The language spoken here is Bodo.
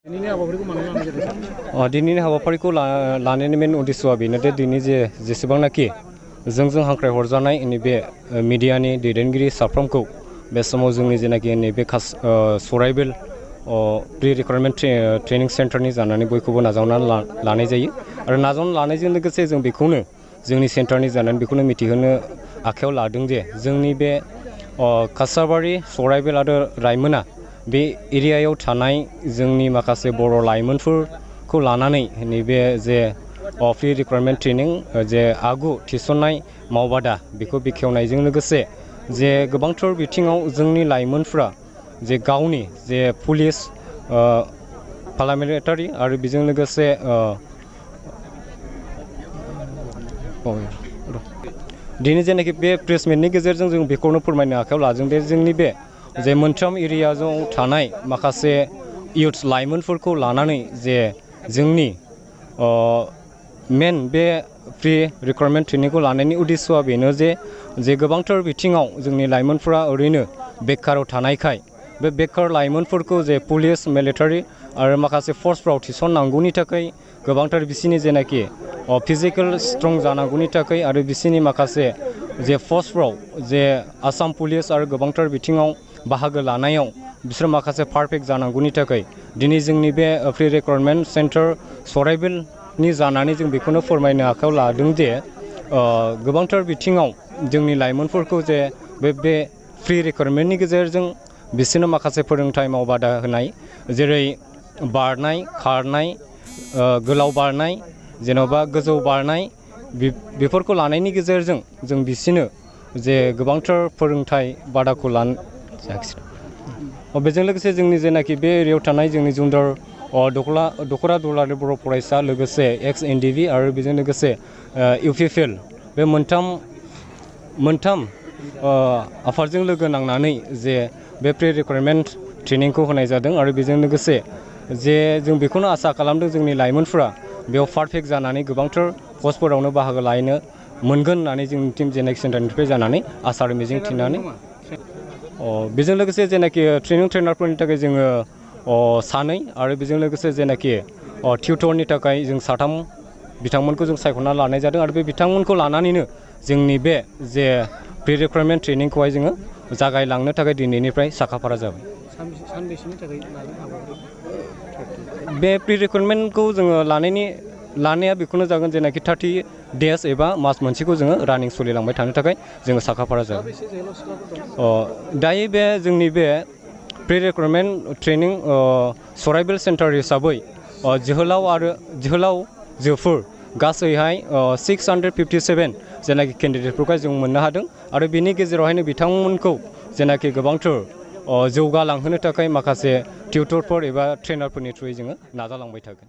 दिनैनि हाबाफारिखौ लानायनि मेन उद्देश्यआ बेनोदि दिनै जेसेबांनाखि जोंजों हांख्राय हरजानाय नैबे मिडियानि दैदेनगिरि साफ्रोमखौ बे समाव जोंनि जेनाखि नैबे सराइबिल प्रि रिक्रुटमेन्ट ट्रेनिं सेन्टारनि जानानै बयखौबो नाजावनानै लानाय जायो आरो नाजावनानै लानायजों लोगोसे जों बेखौनो जोंनि सेन्टारनि जानानै बेखौनो मिथिहोनो आखायाव लादों जे जोंनि बे कासाबारि सराइबिल आरो रायमोना बे एरियायाव थानाय जोंनि माखासे बर' लाइमोनफोरखौ लानानै नैबे जे प्रि रिक्रुटमेन्ट ट्रेनिं जे आगु थिसननाय मावबादा बेखौ बेखेवनायजों लोगोसे जे गोबांथार बिथिङाव जोंनि लाइमोनफ्रा जे गावनि जे पुलिस पार्लामेन्टारि आरो बेजों लोगोसे दिनै जेनाखि बे प्रेस मिटनि गेजेरजों जों बेखौनो फोरमायनो आखायाव लादों दे जोंनि बे जे मोनथाम एरियाजों थानाय माखासे इयुथ लाइमोनफोरखौ लानानै जे जोंनि मेन बे प्रि रिक्रुटमेन्ट ट्रेनिंखौ लानायनि उद्देश्यआ बेनो जे गोबांथार बिथिङाव जोंनि लाइमोनफोरा ओरैनो बेकाराव थानायखाय बे बेकार लाइमोनफोरखौ जे पुलिस मिलिटारि आरो माखासे फर्सफ्राव थिसननांगौनि थाखाय गोबांथार बिसिनि जेनाखि फिजिकेल स्ट्रं जानांगौनि थाखाय आरो बिसिनि माखासे जे फर्सफ्राव जे आसाम पुलिस आरो गोबांथार बिथिङाव बाहागो लानायाव बिसोर माखासे पारफेक्ट जानांगौनि थाखाय दिनै जोंनि बे प्रि रिक्रुटमेन्ट सेन्टार सराइबिलनि जानानै जों बेखौनो फोरमायनो आखायाव लादों जे गोबांथार बिथिङाव जोंनि लाइमोनफोरखौ जे बे प्रि रिक्रुटमेन्टनि गेजेरजों बिसोरनो माखासे फोरोंथाय मावबादा होनाय जेरै बारनाय खारनाय गोलाव बारनाय जेन'बा गोजौ बारनाय बेफोरखौ लानायनि गेजेरजों जों बिसोरनो जे गोबांथार फोरोंथाय बादाखौ बेजों लोगोसे जोंनि जेनाखि बे एरियायाव थानाय जोंनि जुन्दार दख'रा दुलाराय बर' फरायसा लोगोसे एक्स एनडिबि आरो बेजों लोगोसे ईउ.प बे मोनथाम आफादजों लोगो नांनानै जे बे प्रि रिक्रुटमेन्ट ट्रेनिंखौ होनाय जादों आरो बेजों लोगोसे जे जों बेखौनो आसा खालामदों जोंनि लाइमोनफोरा बेयाव पारफेक्ट जानानै गोबांथार पस्टफोरावनो बाहागो लाहैनो मोनगोन होननानै जोंनि टीम जेनाखि सेन्टारनिफ्राय जानानै आसा आरो मिजिं थिनानै बेजों लोगोसे जेनाखि ट्रेनिं ट्रेनारफोरनि थाखाय जोङो सानै आरो बेजों लोगोसे जेनाखि टिउटरनि थाखाय जों साथाम बिथांमोनखौ जों सायख'ना लानाय जादों आरो बे बिथांमोनखौ लानानैनो जोंनि बे जे प्रि रिक्रुटमेन्ट ट्रेनिंखौहाय जोङो जागायलांनो थाखाय दिनैनिफ्राय साखाफारा जाबाय बे प्रि रिक्रुटमेन्टखौ जोङो लानाया बेखौनो जागोन जेनाखि 30 डेज एबा मास मोनसेखौ जोङो रानिं सोलिलांबाय थानो थाखाय जोङो साखाफारा जाबाय दायो बे जोंनि बे प्रि रिक्रुटमेन्ट ट्रेनिं सराइबिल सेन्टार हिसाबै जोहोलावजोफोर गासैहाय 657 जेनाखि केन्डिडेटफोरखौ जों मोननो हादों आरो बेनि गेजेरावहायनो बिथांमोनखौ जेनाखि गोबांथार जौगालांहोनो थाखाय माखासे टिउटरफोर एबा ट्रेनारफोरनि थ्रुयै जोङो नाजालांबाय थागोन।